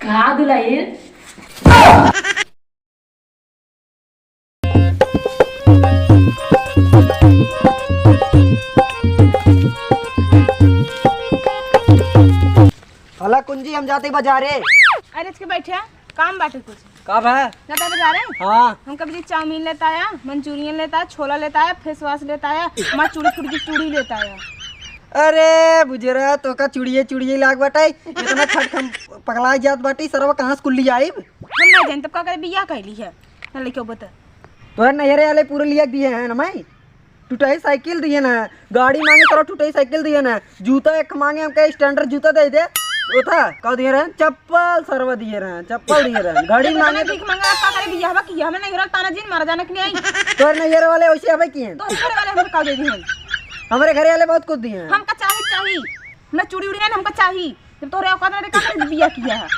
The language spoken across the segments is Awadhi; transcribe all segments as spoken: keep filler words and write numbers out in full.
का दुलहिन? हला कुंजी, हम जाते बजारे। अरे, इसके बैठे, काम बाटे कुछ। का बा? जाता बजारे? हाँ। हमका भी चाउमीन लेता आया, मंचूरियन लेता आया, छोला लेता आया, फेस वाश लेता आया, हमार चूड़ी फुटकी चूड़ी लेता आया। अरे बुजरा, तोका चूड़िये चूड़िये लाग बाटे, इतना खट खम पगला जात बाटे, सरवा कहाँ से कुल लियाइब? हम ना जानी, तब का करे, बियाह कैली है, ना लेके बता। तोहर नैहरे वाले पूरे लिया दिए हैं ना मैं। टूटही साइकिल दिए ना, गाड़ी मांगे साला टूटही साइकिल दिए ना, जूता एक मांगे हमके स्टैंडर्ड जूता दे दे, वो था, का दिए रहे? चप्पल सरवा दिए रहे, चप्पल दिए रहे, घड़ी मांगे। भीख मांगे, आप का करे बियाह बा किया? हमें नहीं रहा, ताना जीन मारा जाना कि नहीं? तोर नैहर वाले वैसे हवे किए हैं। तो घर वाले हमको का दे दिए हैं? हमारे घरे वाले बहुत कुछ दिए हैं। हमका चाही, चाही। ना चूड़ी उड़ी ना हमका चाही। जब तोरे औकात ना रहे, का करे बियाह किया है?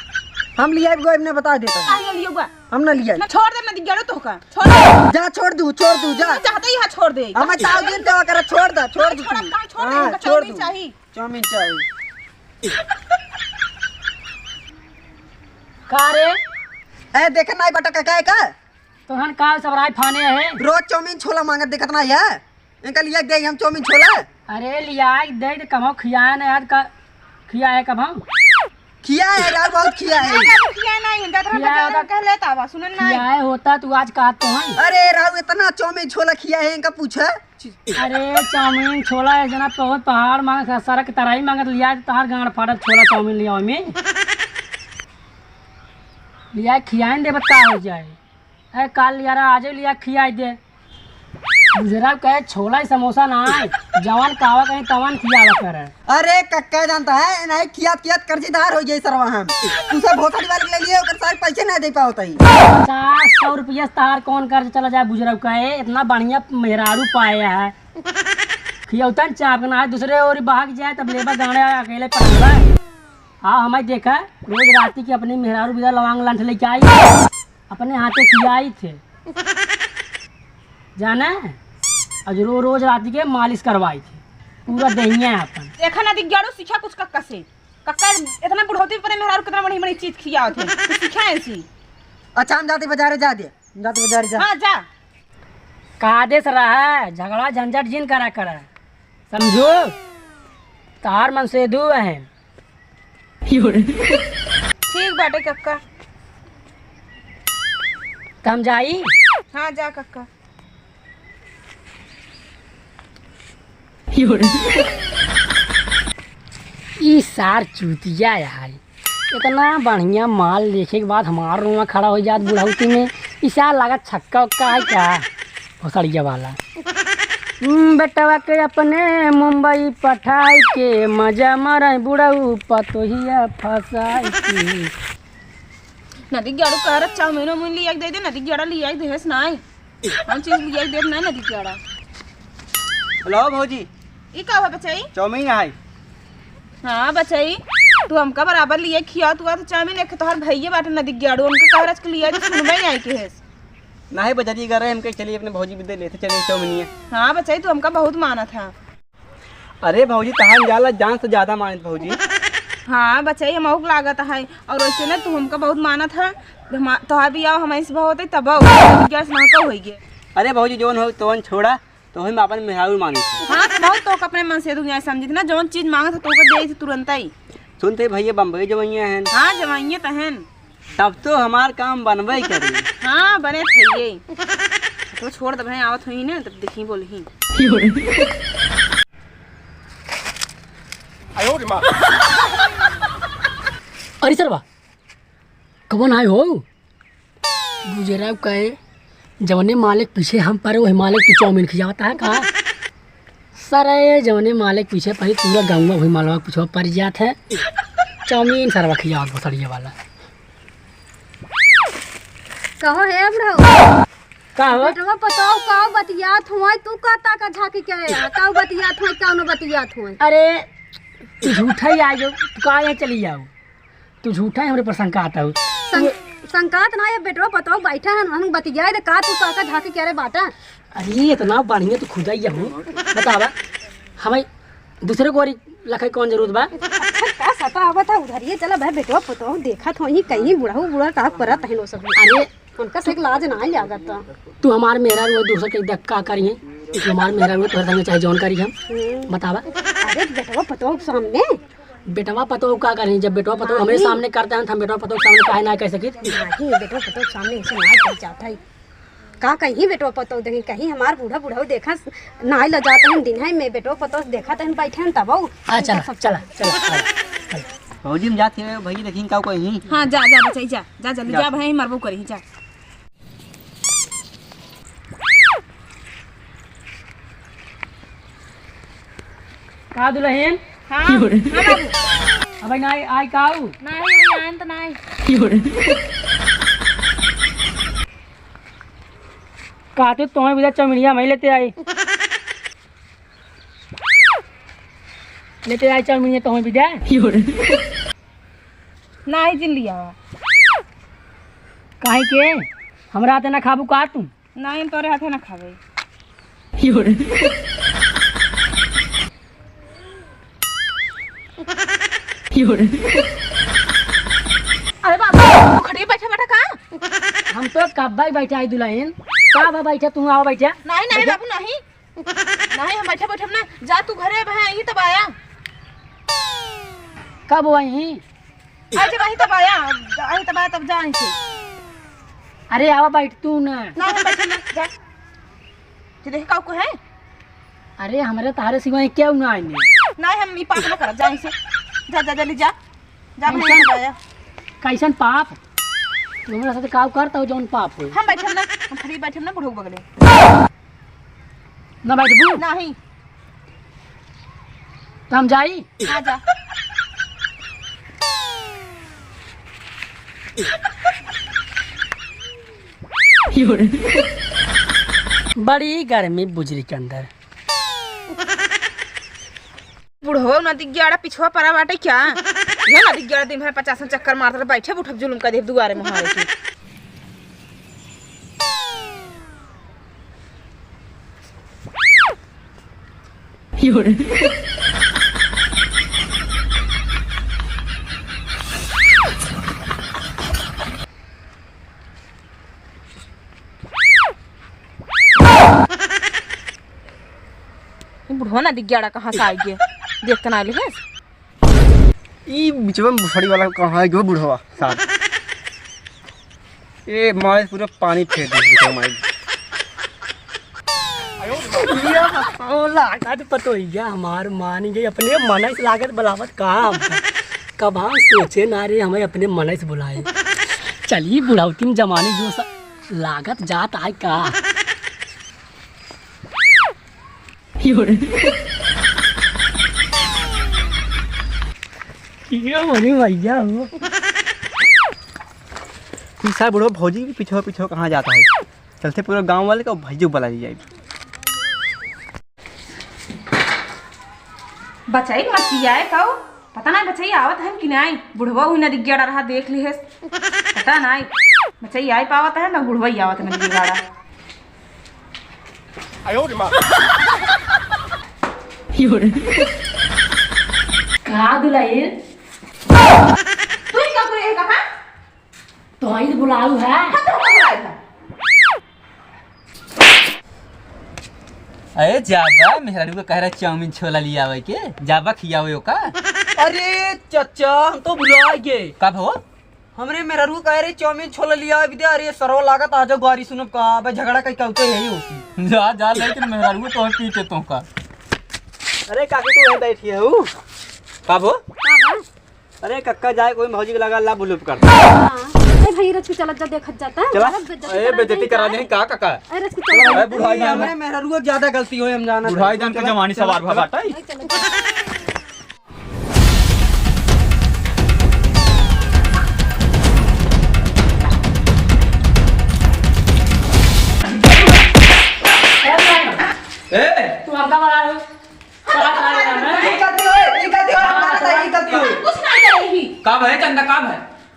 हम लिया भी कोई ने बता देता है। काहे लियो बा? हम ना लिया। ना छोड़ दे, ना दिग्गड़ो तोहका। छोड़ दे। जा, छोड़ दू, छोड़ दू, जा। मैं चाहते ही हाँ छोड़ दे। हमें ताऊ दिन देवा करे, छोड़ दा, छोड़ दू छोड़, तू। काहे छोड़ दे? हाँ, हमका छोड़ चाउमीन दू। चाही। चाउमीन चाही। का रे? ए, देखे नाई बटा का, का है का? तोहन का सब राय फाने है? रोज चाउमीन छोला मांगत देखत ना है? इनका लिया दे हम चाउमीन छोला। अरे लिया दे तो कमाओ, खियाए ना यार, का खिया है कब हम? खिया है राव, बहुत खिया है। ना, ना, खिया नहीं, इनका तो हम खिया बता होता, रहे, कह लेता बा, सुनन नहीं। खिया है होता तू आज कहा तो है। अरे राव, इतना चाउमीन छोला खिया है, इनका पूछा। अरे चाउमीन छोला है जना, बहुत पहाड़ मांगत है, सड़क तराई मांगत लिया, तहार गांड फाटत छोला चाउमीन लिया में। लिया खियाइन दे, बता हो जाए। ए, काल यारा आजे लिया खियाई दे। बुजरा कहे छोला ही समोसा ना आए, जवान कावा कहीं तवान खियावा करे। अरे कक्का जानता है, नहीं खियात खियात कर्जीदार हो गई सरवा हम। तू सब भोसड़ी वाले के ले लिए, ओकर सारे पैसे नहीं दे पावत ही। पचास सौ रुपया से तार कौन कर्ज चला जाए बुजरा कहे, इतना बढ़िया मेहरारू पाया है। खियौतन चाप ना है, दूसरे ओर भाग जाए तब लेबा गाने अकेले पटवा। हाँ, हमें देखा, रोज राती के अपनी मेहरारू बिदा लवांग लंठ लेके आई। अपने हाथे खियाई थे। जाने? आज रो-, रोज राती के मालिश करवाई थे। पूरा देहिया है अपन। देखा ना दिग्गड़ो, सीखा कुछ कक्का से। कक्का इतना बुढ़ौती पर मेहरारू कितना बड़ी बड़ी चीज खियावत है। तू सीखा ऐसी। अच्छा, हम जाते बजारे, जा दे। हम जाते बजारे, जा। हाँ, जा। का आदेश रहा, झगड़ा झंझट जिन करा करा। समझू? तार मन से दू है। ठीक बाटे कक्का। त हम जाई? हाँ, जा कक्का। ई सार चूतिया है, इतना बढ़िया माल देखे के बाद हमार रोआ खड़ा हो जात बुढ़ौती में। ई सार लागत छक्का उक्का है का? भोसड़िया वाला। हम्म, बेटवा के अपने मुंबई पठाई के मजा मारे बुढ़ऊ पतोहिया फसाई के। नदी ग्याड़ू कह रहा चाउमीन उमीन लिया के दे दे, नदी ग्याड़ा लिया के देहस नाय। हम चीज लिया के देत नाय नदी ग्याड़ा। हेलो भौजी। ई का हुआ बचाई? चाउमीन है। हाँ बचाई, तू हमका बराबर लिया खिया, तू आ तो चाउमीन एक तोहार भैया बाटे नदी ग्याड़ू, उनका कह रहा के लिया तो सुनबे नहीं आई के हेस। नाही बजारी कर रहे, हम कहे चलिए अपने भौजी भी दे लेते, चलिए चौमिनिया। हाँ बचाई, तू हमका बहुत मानत है। अरे भौजी, तहान जाला जान से ज्यादा मानत भौजी। हाँ बचाई, हम औक लागत है, और वैसे ना तू हमका बहुत मानत है। हम, तोहार भी आओ हमारे से बहुत है, तब आओ, गैस ना का होई गे। अरे भौजी, जौन हो तोन छोड़ा, तो हम अपन मेहरारू मानी। हाँ, तो बहुत तो अपने मन से दुनिया समझित ना, जौन चीज मांगत है तो दे तुरंत ही। सुनते भैया बम्बई जवैया हैं। हाँ, जवैया तो हैं। तब तो हमार काम बनबे करी। हाँ, बने थे ये। तो छोड़ दे भाई, आवत हुई ना, तब देखी बोलही। अरे सरवा, कौन आए हो? गुजराव कहे, जवने मालिक पीछे हम परे, वही मालिक तू चाउमीन खियावता है का? सर, ये जवने मालिक पीछे परे, पूरा गंगा वही मालवा पीछे पड़ जात है। चाउमीन सरवा खियावत भोसड़िया वाला। कहो हे बुढ़ऊ। का हो? बेटवा पतोह का बतियात हुआ, तू का ताका झांकी करे? का बतियात हुआ, का न बतियात हुआ? अरे, तू झूठा ही आ जाओ, तू का यहाँ चली जाओ? तू झूठा ही हमरे पर शंकात हो। शं-, शंकात ना, ये बेटवा पतोह बैठा है, हम बतियाए दे, का तू ताका झांकी करे बाटा? अरे, इतना बढ़िया तू खुदा ही हो, बतावा, हमें दूसरे को लखे कौन जरूरत बा? अच्छा, का सतावत है उधरिये? चला भाई, बेटवा पतोह देखत होई, कहीं बुढ़ऊ बुढ़ा का करत है लो सब। अरे, उनका से एक लाज ना लागत। तू हमार मेहरारू है, दूसर के देख का करिए? तू हमार मेहरारू है, तोहरे संगे चाहे जौन करी हम। हम्म। बतावा। अरे, बेटवा पतोह के सामने। बेटवा पतोह का करी? जब बेटवा पतोह हमरे नहीं। सामने करता है, तो हम बेटवा पतोह के सामने काहे ना कह सकी? नहीं, बेटवा पतोह के सामने ऐसे ना कही जात है। का कहीं बेटवा पतोह देखी, कहीं हमार बूढ़ा बुढ़ऊ देखा, नाई लजात हैं दिन है में, बेटवा पतोह देखत हैं बैठे हैं तब। हाँ, चला, चला, चला, चला, चला। भौजी, हम जात है, भैया देखी का कहीं। हाँ, जा, जा, बचाई, जा, जा, जल्दी जा। जा, भाई, मरबो करी, जा। का दुलहिन? हाँ, हाँ बाबू। अबे नाई, आई काऊ? नाई, अबे आयन त नाई। कहते तोहे बिदा चौमिनिया मैं लेते आई। लेते आई चौमिनिया तोहे बिदा। नाई जिन लिया। काहे के? हमरा हाथे ना खाबू का तू? नाई, हम तोरे हाथे ना खाबे। अरे बाबा, तू खटिया बैठे बैठे का? हम तो कब्बा ही बैठा है दुलहिन। का बा बैठा, तू आओ बैठा। नहीं, नहीं बैठा। बाबू, नहीं। नहीं, हम बैठे बैठे ना। जा तू घरे, अब है, यही तब आया। कब वही? आज वही तब आया, वही तब आया, तब जा यहीं से। अरे आवा बैठ तू ना। नहीं, हम बैठे ना, जा। तू देखे काऊ को है? अरे हमरे तारे सिवाय क्यों ना आएंगे? नहीं, हम ई पाप ना करब, जा यहीं से। जा, जा, जल्दी जा। जा, भाई, कैसन, जा, जा। कैसन पाप? तू हमरा साथे काऊ करता हो जौन पाप हो? हम बैठब ना, हम फ्री बैठब ना, बुढ़ऊ बगले। ना बैठबू? नहीं। तो हम जाई? हाँ, जा। बड़ी गर्मी बुजरी के अंदर। बुढ़वा नदी ग्याड़ा पिछवा परा बाटे क्या? ये नदी ग्याड़ा दिन भर पचास चक्कर मारत रहे, बैठे उठब जुलुम कर दे दुआरे मुहारे के। ई बुढ़वा नदी ग्याड़ा कहाँ से आइ गए? देख के ना लिहेस। ई बिचवा में भुसड़ी वाला कहाँ है गो बुढ़वा साहब? ए मारे पूरा पानी फेर दे बिचवा में। ओ लागत पतोहिया हमार मान गई, अपने मनई से लागत बुलावत काम। कब हम सोचे ना रे हमें अपने मनई से बुलाए। चली बुढ़ौती में जमानी जो सा लागत जात आए का। यो रे। यो मोरी भैया हो। ई सार बुढ़वा भौजी के पीछे पीछे कहाँ जाता है? चलते पूरा गाँव वाले का भैया बुला लिया। बचाई मत किया है कहो। पता नाई बचई आवत हन कि नाई, बुढ़वा हुई नदी ग्याड़ा रहा देख लिहेस। पता नाई बचई आई पावत है ना बुढ़वा ही आवत नदी ग्याड़ा। का दुलहिन? तू ही का करे काका? तो आई बुलाऊ है। हाँ, तो का बुलाए था? अरे जाबा, मेहरारू का कह रहा चाउमीन छोला लियावे के, जाबा खियावे ओका। अरे चचा, हम तो भुला गए। कब हो? हमरे मेहरारू कह रहे चाउमीन छोला लियावे दे। अरे सरवा लागत आज गारी सुनब का, अबे झगड़ा कई कौते यही होती। जा, जा, लेकिन मेहरारू तो पीछे तो का। अरे काकी तू यहीं बैठी है हूँ। कब हो? अरे कक्का जाए कोई भौजी के लगा ला बुलुप कर। हाँ। ए भाई, रच के चलत जा, देखत जाता। चला। चलत बेइज्जती ए, करा बेइज्जती देही करा का? देही का, काका? ए, रच के चला, चलत ए, बुढ़ाई जाता। हमरे मेहरुआ ज्यादा गलती होए, हम जाना नहीं। बुढ़ाई जान के जवानी सवार भा बाटा। ए, चलत जा। ए! तू हमका मारा रे। ई गलती होए, ई गलती होए, हम मानत है, ई गलती होए। कुछ नहीं करेगी। का भय चंदा, का भय?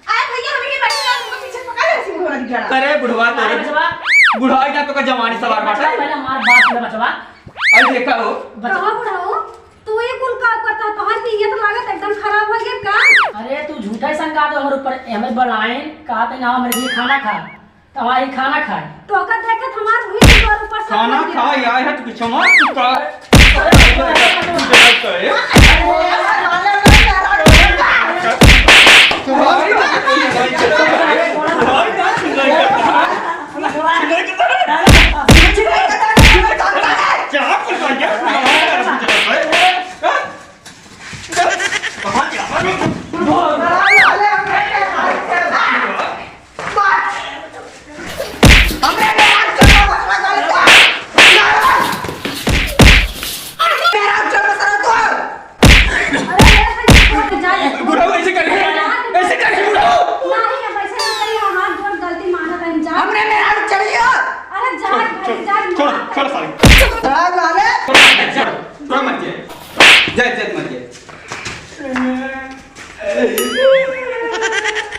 अरे भैया, हम यहीं बैठे हैं, हमको पीछे पकड़ ले, ऐसे बुढ़वा दिख गया। अरे बुढ़वा, तोरे अरे बचवा। बुढ़वा इतना तो का जवानी सवार बाटे। पहले हमार बात सुन बचवा। अरे देखा हो। बचवा। कहाँ बुढ़ाओ? तू ये कुल का करता है, तोहार नीयत लागत एकदम खराब हो गया का? अरे तू झूठा ही शंका दो हमरे ऊपर, हमें बलाइन कहा थे ना हमारे लिए खाना खा, तो हमारी खाना खाए। तो ओकर देखत हमार वही तोर ऊपर शक खाना हो गया। खा आए है तो पीछे मार चुका है। अरे, अरे, अरे, अरे, अरे, अरे, अरे, अरे, अरे, अरे, अरे, अरे, अरे, अरे, अरे, अरे,